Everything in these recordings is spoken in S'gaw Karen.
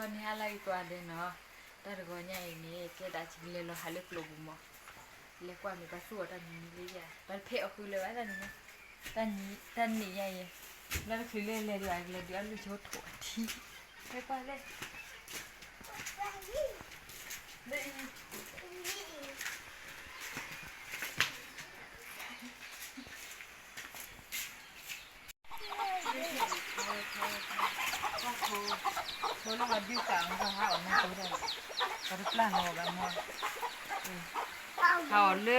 န့ၣ်ဟါလၢအံၤကိးဂၤဒဲးနီၤ, တၢ်တဂီၤညါအံၤန့ၣ် ကဲဒၣ်စလဲၤလီၤဟးလၢကျိၤပူၤမး, လဲၤကွၢ်မ့ၢ်ပှၤသူၣ်အီၤတၢ်မံၤမံၤလံဧါ, ပှၤတဖဲအီၣ်ဃုာ်လၢၤဘၣ်တၢ်န့ၣ်, တၢ်နံၤညါအံၤ, လၢတချုးလၢလဲၤဒံးဘၣ် ကလဲၤဒုးအီၣ်လုၢ်ဆိထိၣ်အထံ, လဲၤကွၢ်လဲၣ်, လၢအံၤ ထိလၢပှၤဒုးဃာ်အီၤ ပှၤဟးအီၣ်မၤကီတၢ်လီၤ, ပှၤတပျၢ်လီၤဘၣ်မး, ဟးအီၣ်လၢသးမီၤ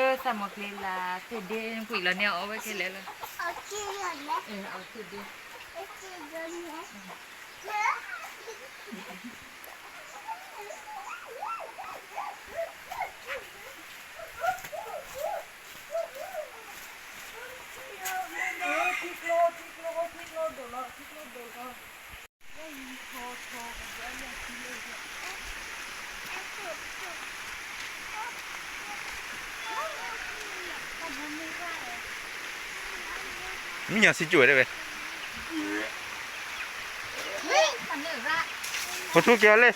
ကျ့လၢ် သ့ၣ်ဒ့ကွံာ်လီၤန့ၣ် အီၣ်ဝဲခဲလၢာ်လီၤ, အီၣ်သ့ၣ်ဒ့ ထံကျိ ထံကျိ ထံကျိဒိၣ်လီၤ, ထံကျိဒိၣ်လီၤ. မ့ၢ်ညီစံကၠိၣ်ဝဲဒၣ်ဝဲ, ဖိထူက့ၤအီၤလၢ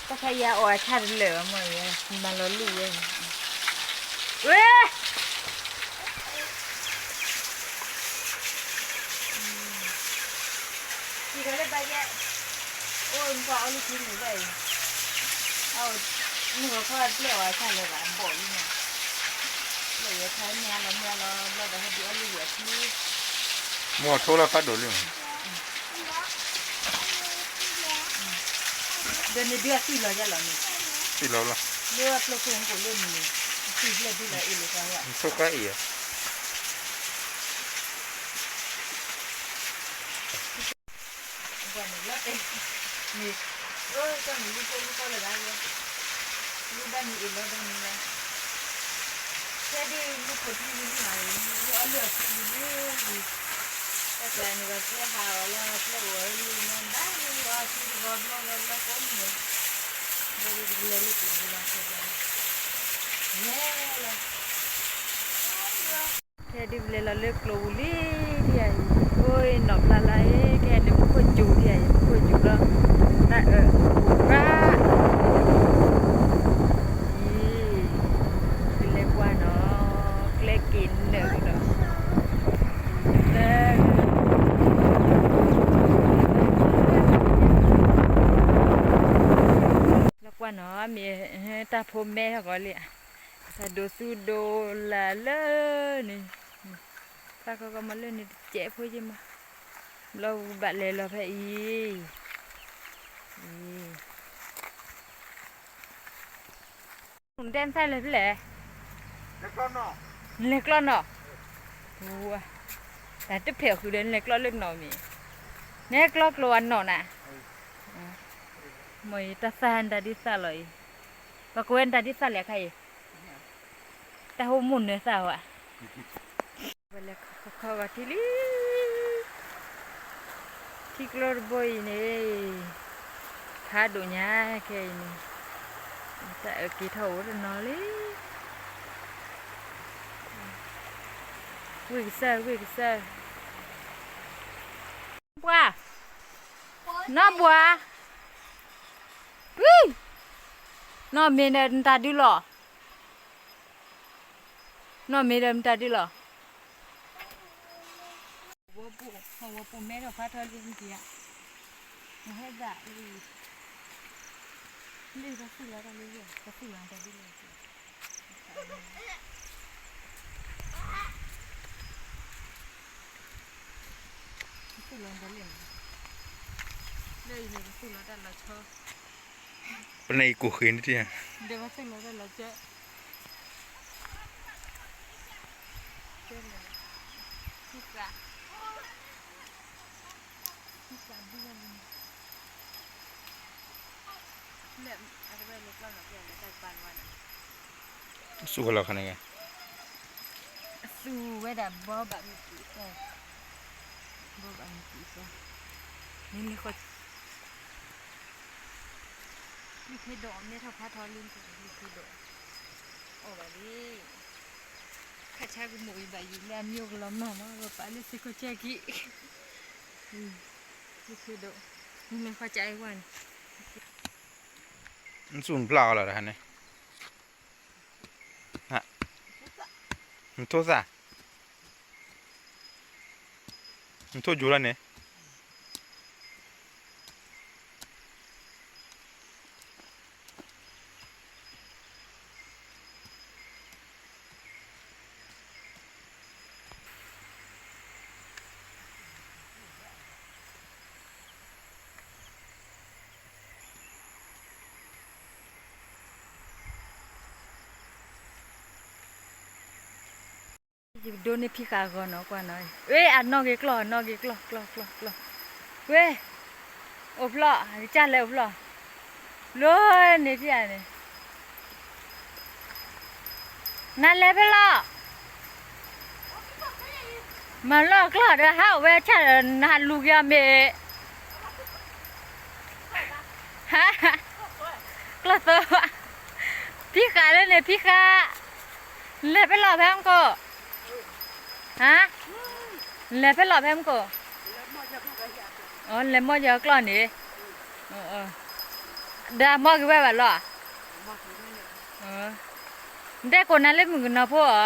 တၢ်ခါယၤအီၣ်အဆၣ်တလၢာ်ဘၣ်မ့ၢ်, မၤလီၤလူၢ်ဝဲ, ဝဲ စံးလီၤလၢဘၣ်ယဲ, အိၣ်မ့ၢ်ကွၢ်အီၣ်လုၢ်ထံန့ၣ်ဘၣ်အံၤ, အအိၣ်မုၢ်ဂီၤခီတပျဲၢ်အီၣ်အဆၣ်လၢၤဘၣ် အဘီၣ်လံန့ၣ်, ပျဲၢ်ယဲခါမ့ၢ်အါလီၤမ့ၢ်အါလီၤ ဘျီဒီးဟဲဒုးအီၣ်လုၢ်ယဲၢ်ထံ, မ့ၢ်အီၣ်ထိလီၤဖးဒိၣ်လံမး ဒီးန့ၣ်ဒုးအသွံၣ်လီၤယဲလီၤန့ၣ်, သွံၣ်လီၤလီၤ, လၢအပျဲၢ်ခိၣ်မူခိၣ်လၢမုၢ်န့ၣ်, အသွံၣ်ဘျဲၣ်ဒုးလီၤအ့ၣ်လိာ်သးဝဲ, ထိခွါအ့ၣ်ဧါ, ဘၣ်န့ၣ်လီၤတဲ, မ့ၢ်, အၢ တၢ်မ့ၢ်လၢဖိလၢကီလၢၤဘၣ်ယဲ, လၢဘၣ်မံၤအ့ၣ်လီၤဘၣ်မံၤလီၤ, ခဲဒုးမူခိၣ်ထံလံလံမး, လၢအီၣ်လုၢ်အသွံၣ်လံလံ, တၢ်ကျါန့ၣ်ဒီး ပျဲဟးအီၤလီၤ ပျဲအိၣ်အီၤလံလီၤ ဘၣ်လံလီၤ ထံတဂီၤဘျီဂီၤဘျီကိးမုၢ်, ဘျီဒုးကလဲၤလၢကျိၤပူၤလီၤခဲကျါ, ယဲလီၤ ခဲဒုးပလဲၤလီၤလၢကျိၤပူၤလံ, ဒ်အံၤ, အိၣ်နီၢ်ဖျါလၢအံၤ ခဲန့ၣ်မူခိၣ်စူၤဒ်အံၤ မူခိၣ်စူၤလီၤ, တၢ်အၢၣ်, ရၣ်, အံၤ, ကလဲၤကွၢ်နီၤ, ကျဲက့ၤနၢၤဒီး, လၢကွၢ်နီၤ မ့ၢ်တၢ်ဖိမဲထီၣ်ကီးလံ, တၢ်ဒိးသူဒိးလၢ်လၢန့ၣ်, တၢ်ကီကီမၤလၢန့ၣ်တစဲးဖိယ့မး, ဘျီပကဘၣ်လဲၤလီၤဖဲအံၤ, အံၤ နတဲနသးလဲၤဖဲလဲၣ်, နလဲၤကျီနီၤ, တၢ်တဖျဲးဃုာ်ဒီးနလဲၤကျီလၢနီၤမ့ၢ်, နဟဲကျီကျိၤအနီၢ်နၤ, မ့ၢ်တၢ်သၣ်နတၢ်ဒ်သၣ်လီၤအံၤ, ပှၤကိးဝဲနတၢ်ဒ်သၣ်လဲၣ်အခါအံၤ, တၢ်ဟိမိၢ်နၢၤသၣ်ဝဲ, ဝဲလဲၤခီခီဂီၤထံလံ ထံကျိတဘိအံၤန့ၣ်, ဖးဒိၣ်ညါခဲအံၤန့ၣ်, တၢ်အၢၣ်က့ၤထီၣ်အိၣ်တနီၤလံ, ဝ့ၢ်ကစၢၢ် ဝ့ၢ်ကစၢၢ်, ဘှါ, နီၢ်ဘှါ, ဝံ, နီၢ်မ့ၢ်ဒီးနတၢ်ဒုလီၤ, နီၢ်မ့ၢ်ဒီးနတၢ်ဒုလီၤ. ဝဲပူၤ ဝဲပူၤမဲထီၣ်ဖးထီလံမ့ၢ်ဧါ, နဟဲဒၣ်လံ, လံပသူၣ်လီၤတၢ်လံ, ပသူၣ်လီၤတၢ်ဒ်လဲၣ်, ပသူၣ်လီၤတၢ်လံ, လၢအံၤန့ၣ် ပသူၣ်လီၤတၢ်လီၤဆီ ပနအံၤကိၢ်ဃ့န့ၣ်တံၢ်ဧါ, ဒီးပသူၣ်လီၤတၢ်လီၤဆီ သူၣ်ဝဲလီၤခါန့ၣ်, သူၣ်ဝဲဒၣ်ဘီဘၣ်မုၢ်ကံၢ်သၢ, ဘီဘၣ်မုၢ်ကံၢ်သၢ, လံာ်ဖဲဒိၣ်မဲထီၣ်ဖးထီလံ, လံာ်ဖဲဒိၣ်, အီၣ်ဘၣ်လံ, ခါဆါကမိၣ်အံၤဘၣ်ယံာ်လၢအမံၤအိၣ်ကလီၤမၢ်မး ပပာ်လၢစ့ၢ်ကီးကဲက့ၤ, ယဖ့ဒိၣ်, နလဲၤဃီကၢ်အံၤဝဲန့ၣ်, နစူၢ်နဖျါအီၤလီၤတခါန့ၣ်, နထိသၣ် နထိယိၤလီၤန့ၣ်. ယကဒိးန့ၢ်ဖံဃာ်အဂီၢ်နီၤ ကွၢ်နီၤ, ဝ့ၢ် အနီၣ်ဂ့ၤကျီၢ် အနီၣ်ဂ့ၤကျီၢ် ကျီၢ် ကျီၢ် ကျီၢ်, ဝ့ၢ်, အိၣ်ဖျီၣ် ကစၢ်လဲၤအိၣ်ဖျီၣ်, လိန့ၣ်ဖံဧါန့ၣ် နလဲၤဖဲလီၤ, မၤလီၢ်ကျီၢ်ဒီး ဟးအိၣ်ဝဲဆၣ်ဒီး နဟးလူၤက့ၤအီၤမ့ၢ်, ကျီၢ်သိ, ဖံဃာ်လၢန့ၣ် ဖံဃာ်, နလဲၤဖဲလီၤဖဲမူခိၣ်, ဟါ, နလဲၤဖဲလီၤဖဲမူခိၣ်, လဲၤမီၢ်ယၤကျီၢ်န့ၣ်, ဒီးအမီၢ်က့ၤဝဲဘၣ်လီၤ. နတဲကိးနၤလၢမုၣ်ကနီၤဖိဧါ,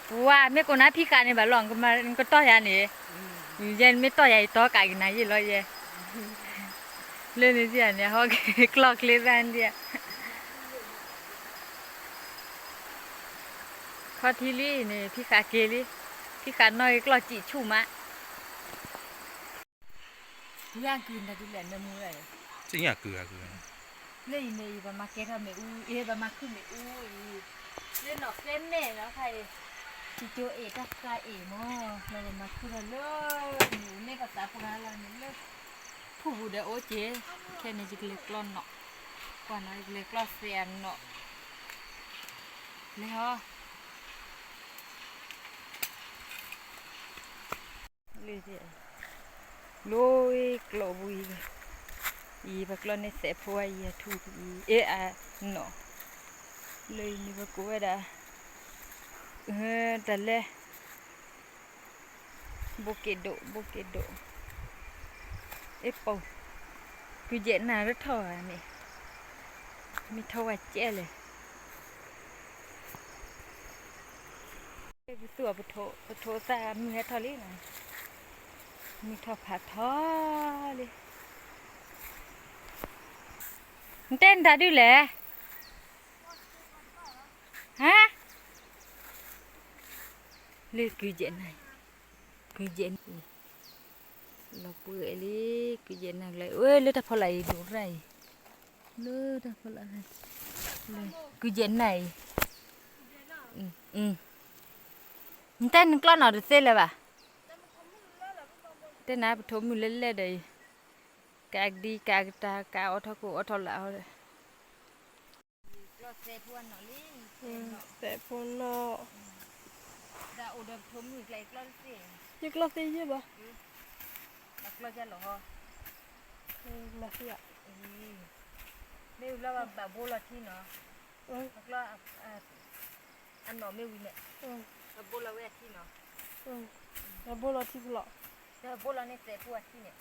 ပှၤမ့ၢ်ကိးနၤဖံဃာ်န့ၣ်ဘၣ်လီၤ, နကတီၢ်ယၤန့ၣ်, ယဲနမ့ၢ်တီၢ်ယၤ ယတီကးက့ၤနၤယ့ၢ်လီၤယဲ, လၢန့ၣ်ဒ်န့ၣ် ဟီက့ၤကျီၢ်ချ့သၣ်ဒ်, ခီထံလံန့ၣ် ဖံဃာ်က့ၤလံ, ဖံဃာ်နီၣ်ဂ့ၤကျီၢ်စံးဆူၣ်မး ညၣ်ကုၤနၤဒ်လဲၣ် နမူဝဲ, ညၣ်ကုၤ, လၢအံၤန့ၣ်အံၤ ပမၤကဲထီၣ်မ့ၣ်အူအံၤ ပမၤခုၣ်မ့ၣ်အူအံၤ, လၢနီၣ်ကျဲမဲာ်လီၤခါအံၤ, တကၠိအ့ၣ်တၢ်ဃာအ့ၣ်မး, လၢပမၤခုၣ်ထီၣ်လၢ မ့ၣ်အူန့ၣ် ပသးပှၢ်လီၤန့ၣ်လၢ ဖူၣ်ပူၤဒီးအိၣ်က့ၤ, ခဲန့ၣ် ယကလဲၤကျီၢ်နီၣ်, ကွၢ်နီၣ် ယကလဲၤကျီၢ်သဲးအနီၣ်, လဲၤဟီ လၢ လီၤကျီၢ်ပူၤအံၤ, အံၤပကျီၢ်န့ၢ်သဲးဖိအံၤအထူၣ်အံၤ အ့ၣ်အနီၣ်, လၢအံၤန့ၣ်ပကိးဝဲဒၣ် တၢ်လဲၣ် ဘိက့ဒိၣ် ဘိက့ဒိၣ်, အ့ၣ်ပိာ်, ကုကဲးနၤရထီၣ်ဧါန့ၣ်, မ့ၢ်ထီၣ်ဝဲကဲလဲၣ် ပသူအီၤ ပထိးသၣ်မုၢ်ဟဲထီၣ်လံ, မုၢ်ထီၣ်ဖးထီလံ, နတဲနတၢ်ဒုးလဲၣ်, ဟါ, လၢကုကဲးနၤ, ကုကဲးနၤ လီၤပှဲၤလံ, ကုကဲးနၤကျဲ ဝဲလၢတၢ်ဖီလာ်အံၤဒိၣ်ရၣ်အံၤ, လၢတၢ်ဖီလာ်, ကုကဲးနၤအံၤ, နတဲနကျီၢ်နီၣ်တသ့လၢၤဘၣ်, တဲနၤပထိးမုၢ်လဲၢ်လဲၢ်ဒီးအံၤ, ကးကဒံကးကတၢ် ကးအိးထီၣ်ကိၣ်အိးထီၣ်လၢအီၤဒီး သဲးဖိနီၣ်, ယကျီၢ်သ့ယဲၢ်ဘၣ်, မ့ၢ်ဝံၤလီၤဘၣ်ဘိလီၤထံနီၤ, အနီၣ်မ့ၢ်ဝံၤန့ၣ်, ဘိလီၤဝဲအထံနီၤ, ဘိလီၤထံဖလီၣ်, ဘိလီၤန့ၣ်သဲးဖိအထံန့ၣ်,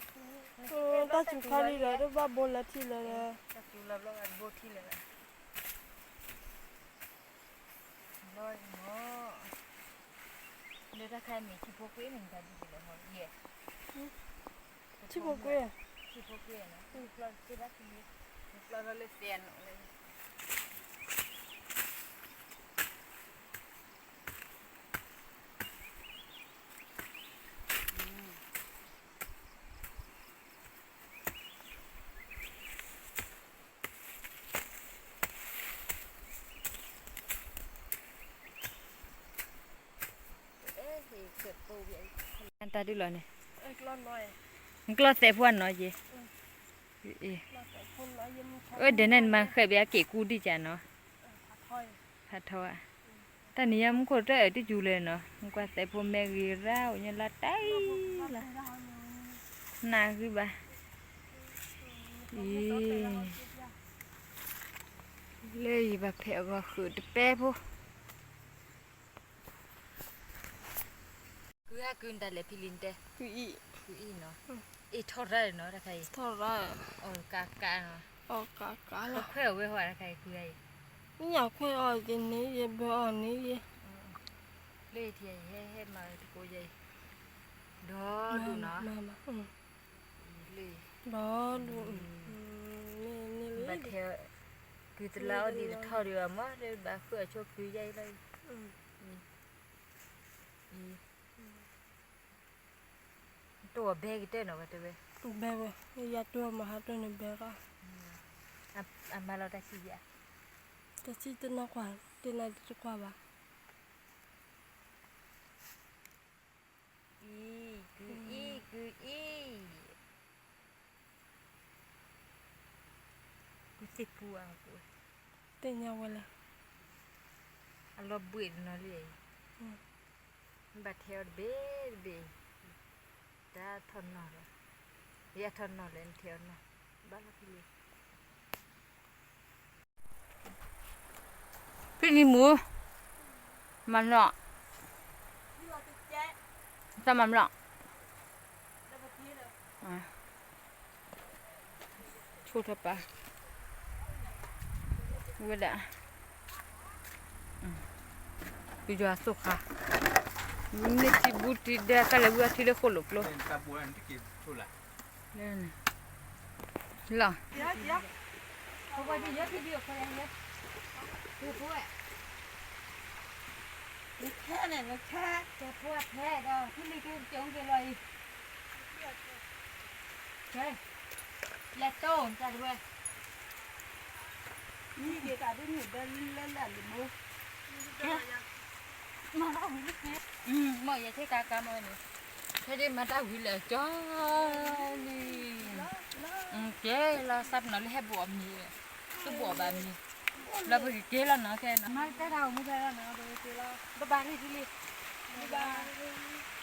တၢ်စူၤခါလံဒီး တဘၣ်ဘိလီၤထံလၢၤဒီး, တၢ်စူၤလီၤဘျီဘၣ်ဘိထံလၢၤဘၣ် ဘျီအံၤမ့ၢ်, လၢတၢ်ခါအံၤမ့ၢ်ထံဖိကွ့န့ၣ် တၢ်ဒ်လဲၣ်ဟီယဲ, ထံဖိကွ့, ထံဖိကွ့နီၤ, ကျီၢ်တသ့ဘၣ်ထံ, ကျီၢ်ထီၣ်လၢသဲးအနီၣ်လၢ တၢ်ဒုးလီၤန့ၣ်, နကျီၢ်သဲးဖိအနီၣ်က့ၤ, အၢ ဒီးန့ၣ်နမၤဃဲးဘၣ်အက့ၢ်ကူဒံးကနီၤ, ဖးထီဧါ, တၢ်နံၤညါမူခိၣ်တၢ်အၢၣ်တယူၤလဲၣ်နီၤ, နကွၢ်သဲးဖိမဲဂ့ၤရၣ်အိၣ်ညါလၢတၢ်အံၤလီၤ, နၢ်ဂံၢ်ဘၣ်, အံၤ လၢယဘၣ်ဖဲးအဂီၢ်ဃုာ်တပဲဖိ, ကုဟဲကုနတၢ်လဲၣ်ဖံလံၤနတဲ, ကုအံၤ, ကုအံၤနီၤ, အ့ၣ်ထီၣ်ရၣ်နီၤတခါအံၤ, ထီၣ်ရၣ်, အီၣ်ကးကးနီၤ, အီၣ်ကးကးလီၤ, ခွဲးအီၣ်ဝဲဟီတခါအံၤကုအံၤ, မ့ၢ်ညါခွဲးအီၣ်ကန့ၣ် ယဘၢအီၣ်န့ၣ်ယဲ, လၢယထံၣ်ယဟဲဟဲမၤတကိးယဲအံၤ, ဒီဒူၣ်နီၤ, ဒီဒူၣ်, ဘၣ်ထဲ, ကုသလါအီၣ်ဒံးတထီၣ်ဒံးဘၣ်မး လၢဘၣ်ဃုအီၣ်ဆိကုယဲအံၤလီၤ, အံၤ, တအိၣ်ဘဲကတၢၢ်နီၤဝဲတဲဝဲ, တအိၣ်ဘဲဝဲ, ယၤတိၢ်မၤဟးတိၢ်န့ၣ်ဘဲရၣ်, အမၤလီၤတၢ်ဆံၣ်ယဲ, တၢ်ဆံၣ်တနီၢ်ကွၢ်, တနၤတကွၢ်ဘၣ် အံၤ, ကုအံၤ, ကုအံၤ, ကုသ့ၣ်ပူၤအါ, သ့ၣ်ညါဝဲလဲၣ်, အလီၤဘှံးတနီၤလံအံၤ, ဘၣ်ထဲအီၤတဘ့ၣ်တဘ့ၣ်, တၢ်ထီၣ်နီၢ်ဒီး, ယထီၣ်နီၢ်လဲၣ်နထဲအီၤနီၢ်, ဘၣ်လီၤဖံလံၤ ဖံနံၤမူ, မၤနီၣ်, တၢ်မၤမနီၣ်, ဆိၣ်ထီၣ်ပာ်, ဝဲဒၣ်, ပယွၤသိၣ်ခါ, မ့ၢ်ထံဘူတံၢ်ဒဲးကလဲၤဝံအထံလၢဃိၣ်လိာ်ကျိ လီၤ, နဖဲန့ၣ်နဖဲ, ကဲဖိဖဲဒီး ဖံလံၤက့ၤကၠိက့ၤလီၤအံၤ, ကဲ, လဲၤတိၢ်တၢ်တဝဲ, မံက့ၤတၢ်ဒ်န့ၣ်ဒီးလၢလၢလၢလံမူ, ကဲ, မၤတၢ်ဝံၤလံ, မ့ၢ်ယဲၢ်ထံၣ်ကါကါမ့ၢ်န့ၣ်, ဖဲဒၣ်မၤတၢ်ဝံၤလၢကၠီလံ, ကဲလီၤ သးပနီၤလၢဟဲဘိးအမံၤ, တဘိးဘၣ်မံၤ, လီၤပကက့ၤလီၤနီၤ ကဲနီၤ, မၤတၢ်တၢ်အိၣ်မူဖဲလီၤနီၤ, ပကက့ၤလီၤ, ဘၣ်ဘၣ်လံဖံလံၤ, ဘၣ်ဘၣ်